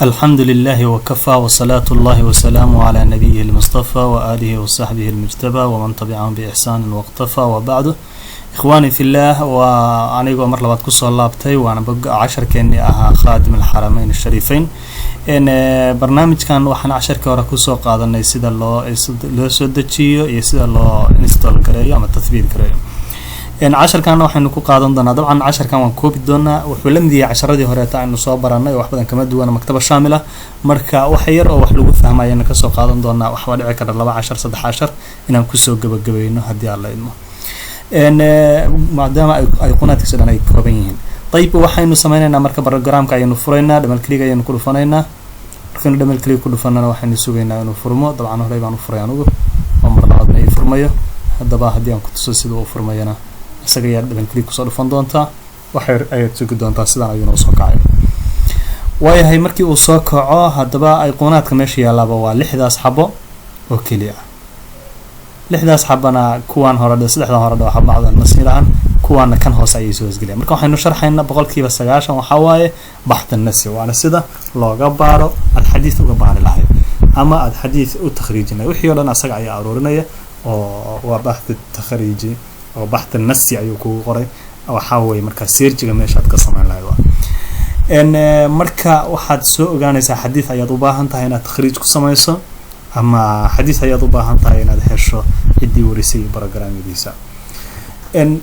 الحمد لله وكفى، وصلاة الله وسلامه على نبيه المصطفى وآله وصحبه المجتبى ومن تبعهم بإحسان واقتفى، وبعد. إخواني في الله، وأنigoo mar labaad kusoo laabtay waana casharkeenii ahaa Khaadim Alxarameyn Ashariifeyn. Barnaamijkan waxaan casharkii hore kusoo qaadanay sida loo soo dejiyo iyo sida loo install gareeyo ama tathbiit gareeyo. Casharkan waxaynu ku qaadan doonaa, dabcan casharkan waan koobi doonaa, wuxuu la mid yahay casharadii horeeta aynu soo baranay oo wax badan kama duwana, maktaba shaamil ah. Marka wax yar oo wax lagu fahmayana kasoo qaadan doonaa. Waxbaa dhici kara laba cashar, saddex cashar inaan kusoo gabagabayno haddii Alla idmo, maadaama ay qunaadkiisa dhan ay kooban yihiin. Ayib, waxaynu sameyneynaa marka programka ayaynu furaynaa, double click ayaynu ku dhufanaynaa. Markaynu double click ku dhufanana, waxaynu sugaynaa inuu furmo. Dabcan horey baan u furay anugu oo mar labaadna ii furmayo. Haddaba haddii aan kutuso sida uu furmayana, isaga ayaa double click kusoo dhufan doontaa, waxay ayaad sugi doontaa, sidaan ayuuna usoo kacay. Waayahay, markii uu soo kaco, haddaba ayquunaadka meesha yaalaaba waa lixdaas xabo oo keliya ah. Lixdaas xabana kuwaan hore, saddexdan hore waxa bacdan nasi lahan, kuwaana kan hoose ayay soo hosgelayaan. Marka waxaynu sharxaynaa 90% waxaa waaye baxth nasi, waana sida looga baaro aad xadiis uga baari lahayd ama aad xadiis u takhriijin lahayd. Wixii o dhan asaga ayaa aruurinaya oo waa baxth takhriiji oo baxth nasi ayuu kugu qoray. Waxaa weeye markaa searchiga meesha aad ka samayn lahayd waa marka waxaad soo ogaanaysaa xadiis ayaad u baahan tahay inaad takhriij ku samayso ama xadiis ayaad u baahan tahay inaad hesho ciddii warisay iyo programyadiisa.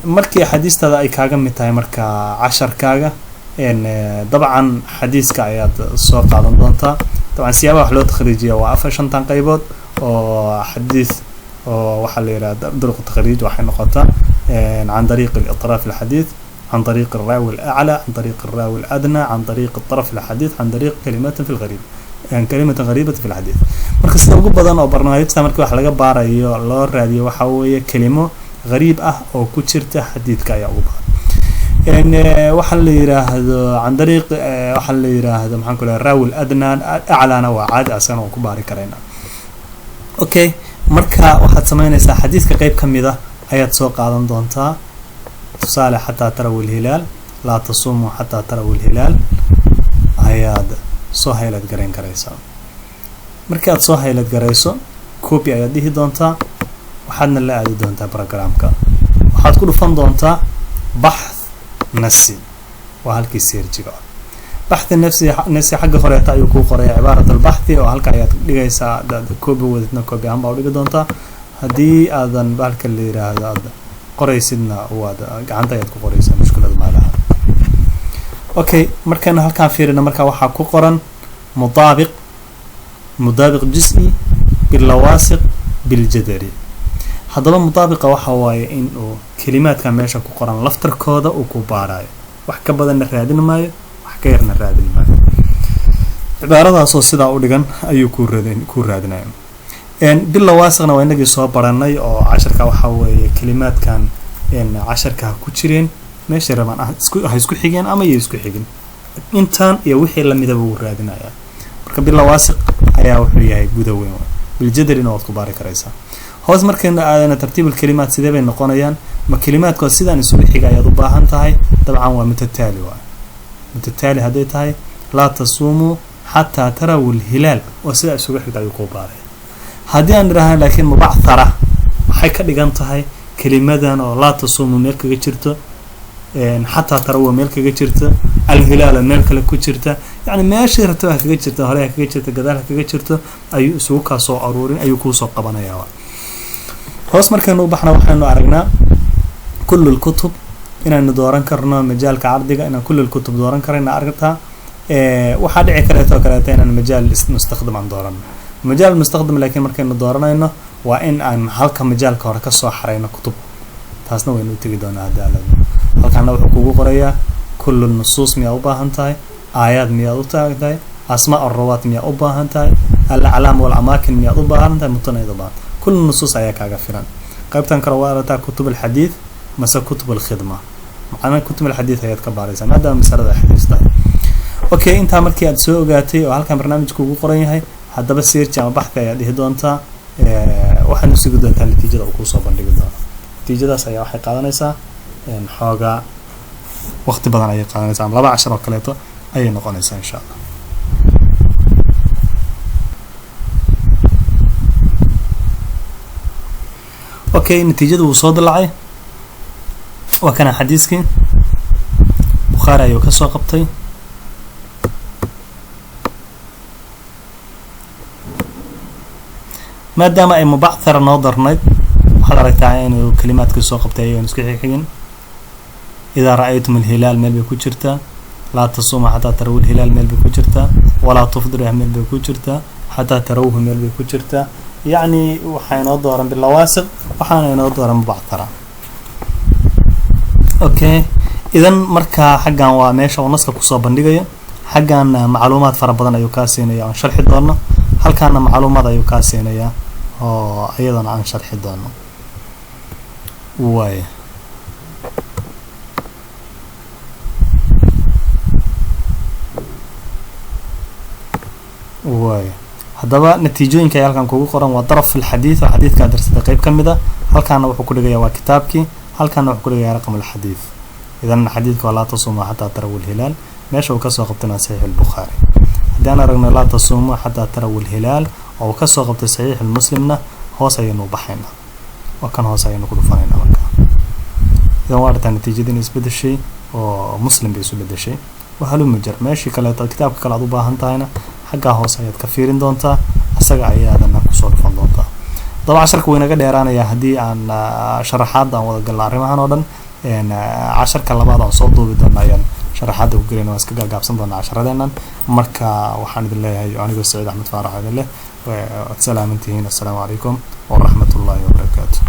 Markii axaadiistada ay kaaga mid tahay marka casharkaaga, dabcan xadiiska ayaad soo qaadan doontaa. Dabcan siyaabaha wax loo takhriijiya waa afar, shantan qaybood oo xadiis oo waxaa la yihahda duruq takhriij. Waxay noqotaa can dariiq aliطraaf alxadiid، عن طريق الراوي الأعلى، عن طريق الراوي الأدنى، عن طريق الطرف الحديث، عن طريق كلمات في الغريب، يعني كلمة غريبة في الحديث. Marka sida ugu badan oo barnaamijta marka wax laga baarayo loo raadiyo waxaa weeye kelimo غariib ah oo ku jirta xadiidka ayaa ugu badan. Waxaa la yiraahdo can dariiq, waxaa la yiraahdo, maxaan ku leeyahay, raawi adnaa, aclaana waa caadi, asagana waan ku baari karaynaa. Okay, marka waxaad sameynaysaa xadiidka qeyb ka mid ah ayaad soo qaadan doontaa. Tusaale، حتى تروا الهلال، لا تصوموا حتى تروا الهلال ayaad soo highlight garayn karaysaa. Markii aad soo highlight garayso, copy ayaad dhihi doontaa, waxaadna la aadi doontaa programka. Waxaad ku dhufan doontaa baxth nasi, waa halkii searchiga. Baxthi nafsi nasi xagga horeeta ayuu kuu qoraya cibaarat albaxthi, oo halka ayaad dhigaysaa. Hadaad copy wadidna, copy ahaan baa udhigi doontaa. Haddii aadan bahalka la yiraahdo aad qoraysidna, waad gacanta ayaad ku qoraysaa, mushkilada maalaha. Okay, markaynu halkaan fiirino, marka waxaa ku qoran mudaabiq، mudaabiq jus-i، bilawaasiq، biljadari. Haddaba mudaabiqa waxa waaye in uu kelimaadka meesha ku qoran laftarkooda uu ku baarayo, wax ka badanna raadin maayo, wax ka yarna raadin maayo. Cibaaradaasoo sidaa u dhigan ayuu ku raadinaya. Bilawaasiqna waa inagii soo baranay oo casharka waxaa weeye kelimaadkan casharka ha ku jireen, meeshay rabaan ha isku xigeen ama iyo isku xigin, intaan iyo wixii lamidaba wuu raadinayaa. Marka bilawaasiq ayaa wuxuu yahay guda weyn. Biljadarina waad ku baari karaysaa. Hoos markaynu aadana, tartiib alkelimaat sidee bay noqonayaan? Ma kelimaadkood sidaan isugu xiga ayaad u baahan tahay? Dabcan waa mutataali. Waa mutataali hadday tahay، لا تصوموا حتى تروا الهلال oo sidaa isugu xigta ayuu kuu baaraya. Haddii aan idhaahna laakiin mubacthara, waxay ka dhigan tahay kelimadan oo لا تصوموا meel kaga jirto، xataa tarawa meel kaga jirta، الهلال meel kale ku jirta, yacni meeshay rabto ha kaga jirta, hore ha kaga jirta, gadaal ha kaga jirto, ayuu isugu kaa soo aruurin, ayuu kuusoo qabanayaa. Hoos markaynu u baxna, waxaynu aragnaa كل الكتب inaynu dooran karno, majaalka cardiga inaan كل الكتب dooran karayna aragtaa. Waxaa dhici kareeto kaleeto inaan majaal mustaqdam aan doorano. Majaal mustaqdam laakiin markaynu dooranayno, waa in aan halka majaalka hore kasoo xarayno kutub, taasna waynu u tegi doonaa haddii Alla. Halkaana wuxuu kugu qorayaa كل النصوص miyaad u baahan tahay، aayaad miyaad u taagan tahay، أسماء الرواة miyaad u baahan tahay، الأعلام والأماكن miyaad u baahan tahay، mutun ayaad u baahan. كل النصوص ayaa kaaga filan. Qaybtan kale waa aragtaa، كتب الحديث mase كتب الخدمة. Macnaha كتب الحديث ayaad ka baaraysaa maadaama masalada xadiis tahay. Okay, intaa markii aad soo ogaatay oo halkan barnaamijka ugu qoran yahay, haddaba search ama baxthi ayaad dhihi doontaa. Waxaadna sugi doontaa natiijada uu kuusoo bandhigi doono. Natiijadaas ayaa waxay qaadanaysaa xoogaa waqti badan ayay qaadanaysaa, ama laba cashar oo kaleeto ayay noqonaysaa, insha Allah. Okay, natiijada wuu soo dilacay. Waa kana xadiiskii Bukhaari ayuu kasoo qabtay. Maadaama ay mubacthara noo darnayd, waxaad aragtaa inuu kalimaadkii soo qabtay ayagoon isku xigxigin. Idaa ra'aytum alhilaal meel bay ku jirtaa, laa tasuuma xataa tarawu alhilaal meel bay ku jirtaa, walaa tufdiru meel bay ku jirtaa, xataa tarawhu meel bay ku jirtaa. Yacni waxaa inoo dooran bilawaasiq, waxaana inoo dooran mubacthara. Okay, idan markaa xaggan waa meesha uu naska kusoo bandhigayo. Xagganna macluumaad fara badan ayuu kaa siinaya oon sharxi doono. Halkaana macluumaad ayuu kaa siinayaa oo iyadana aan sharxi doono. Waaya, waaya, haddaba natiijooyinka ay halkan kugu qoran waa daraf alxadiid oo xadiidkaa darsada qeyb ka mid a. Halkaana wuxuu ku dhigayaa waa kitaabkii, halkaana wuxuu ku dhigayaa raqam alxadiid. Idan xadiidka waa laa tasuuma xataa tarawu alhilaal, meesha uu kasoo qabtayna saxiix albukhaari. Haddii aan aragno laa tasuumu xataa tarawu alhilaal oo uu kasoo qabtay saxiix muslimna, hoos ayaynu baxaynaa oo kan hoos ayaynu ku dhufanaynaa. Marka idan waa aragtaa natiijada inay isbedeshay oo Muslim bay isu bedeshay. Wahalumajar meeshii kaleeto kitaabka kale aad u baahan tahayna xaggaa hoose ayaad ka fiirin doontaa, isaga ayaadana kusoo dhufan doontaa. Daba casharka wuu inaga dheeraanayaa haddii aan sharaxaadda aan wada galno arrimahan oo dhan. Casharka labaad aan soo duubi doona ayaan sharaxaadda ku gelayna, waan iska gaagaabsan doonaa casharadeennan. Marka waxaan idin leeyahay anigoo Saciid Axmed Faarax idin leh, waad salaamantihiin. Assalaamu calaykum waraxmat ullaahi wabarakaatu.